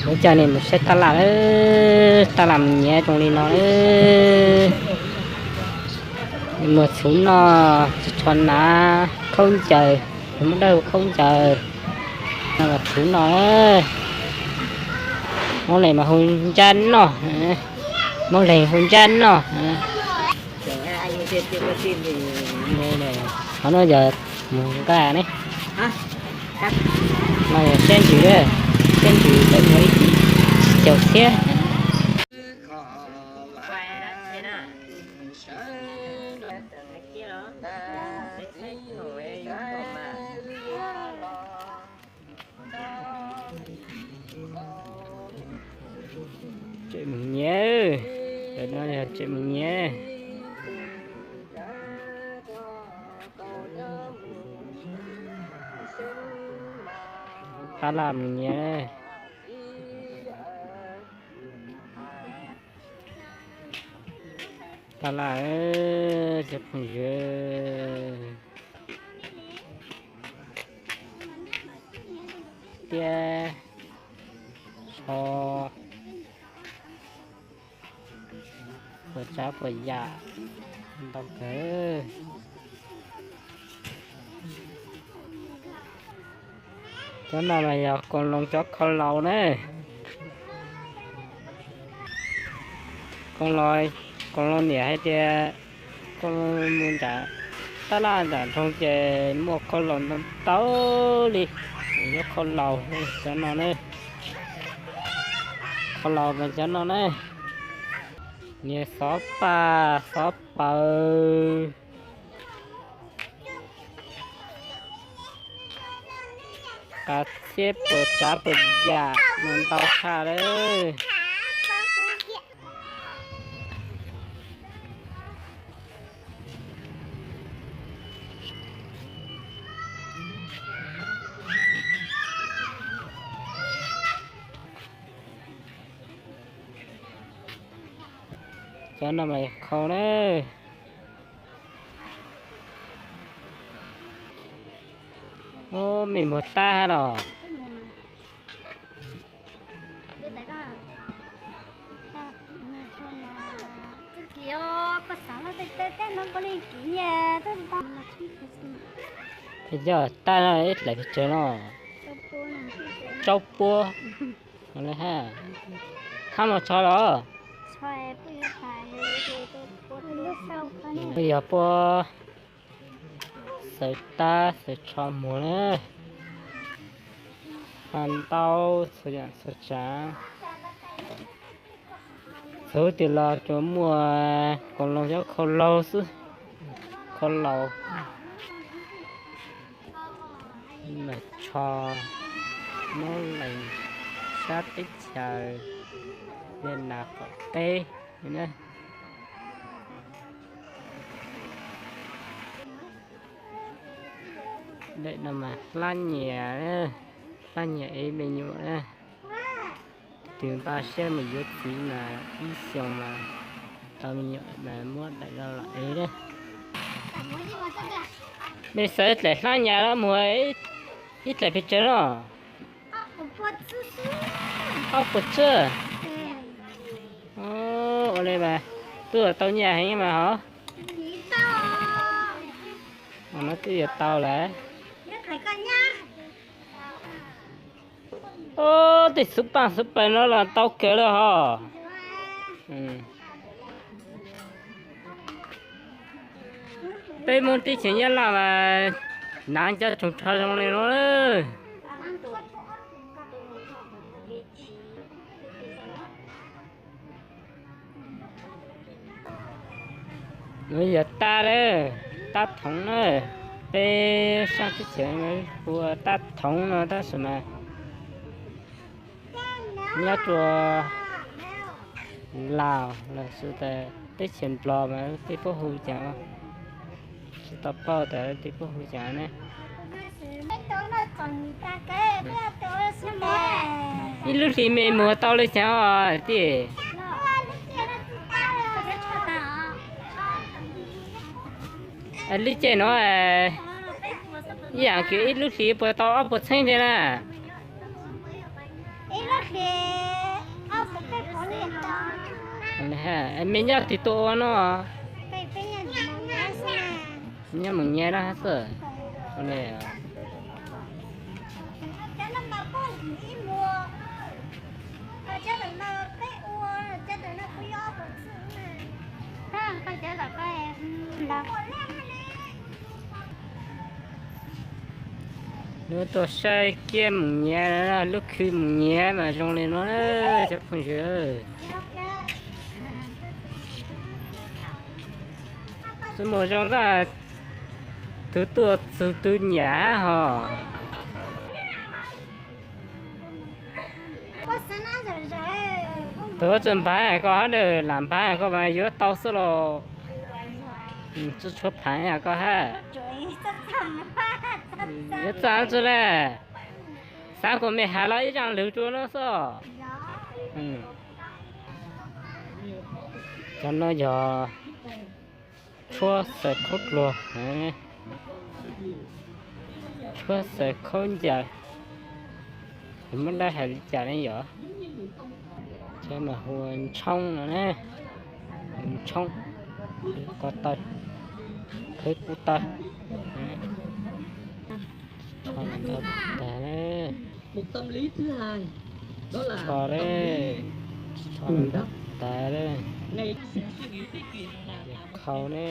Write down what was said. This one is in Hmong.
Coj nej mus saib tab laj, tab laj mus nyiav zoo li no. Muag txhuv noj, tsho nav khaub ncaws, muab dawb hu khaub ncaws, no mas txhuv noj. Hmoob leeg mas hu ntsab noj, hmoob leeg hu ntsab noj. Qhov no yog mus nqa ne, no yog siab ntsws, siab ntsws tawm mus ib caum txhiab. Tseem mus nyiav, no yog tseem mus nyiav. Tab laj mus nyiav, tab laj, cov phooj ywg, tiab tsho, puas tsav puas yam ntau kawg. Cov no mas yog koos loos cov kho laus na. Koos loos, koos loos niam hais tias koj mus nram tab laj nram nroog ces muaj kho laus ntau ntau li. Yog kho laus cov no ne, kho laus mas cov no ne. Niag xov paj xov paws, qas txhiab puas tsav puas yam mas ntau tshaj lawm. Cov no mas khau na. Ub, mej muag tab los? Peb coj tab no ib dlaim pes tsawg no? Rau puab. Hab no tsho los? Yog puab xaws tab xaws tsho muag na. Ntau txhua yam txhua tsav. Txhua tiam los tsuas muaj koos loos cov khau laus xwb. Khau laus, tsho, noob lees sab teb chaws Nyab Laj qaum teb. Daim no mas hlab nyias, hlab nyias ev me nyuam na. Tus npaj siab mus yuav txiv mas ib xyoos mas tau me nyuam mas muab daim no los ev na. Mej xaws ib dlaim hlab nyias los muag ib dlaim pes tsawg no? Ob puas txwb. Ua li mas twb tau nyiaj heev mas hov. No twb yuav tau lawm. Ub, tej xuv paaj xuv pawg no los tau kawg lawm hov. Peb Hmoob teb chaws Nyab Laj mas hnav cov tsoos tsho zoo li no. Nuav yog tab lawm, tab thoov na. Peb sab teb chaws hu ua tab thoov no tab sis mas nyob rua Laus lossis tas teb chaws Nplog mas tej puab hu cas, tsis tau paub tas tej puab hu cas ne. Ib lub hlis mej muag tau li cas os tij? Lub caij nuav ib yaam kws ib lub hlis puas tau ob puas txheeb thiab na? Ib lub hlis Mej nyob twg tuaj ua no? Nyob Moos Nyiav no xwb. Hnub tuaj saib kiab Moos Nyiav, lub khw Moos Nyiav mas zoo li no cov phooj ywg. Xwb mus zoo ntag, tus tuaj txug tus nyiam hos. Tus txawj npab koj hab, lam npab koj mas yuav tau xwb los. Tsuj tshuav phav koj hab. Yuav txaj tsi le, xav kom mej has los ib zaj lug rua no xwb. Cov no yog tshuab xaws khaub dluag, tshuab xaws khaub ncaws, muab dab hais li cas ne yom. Cov mas hu ua ntshoob no ne, ntshoob, ko taw, khawb kub taw. Tag, tag, tag, tag, khau ne.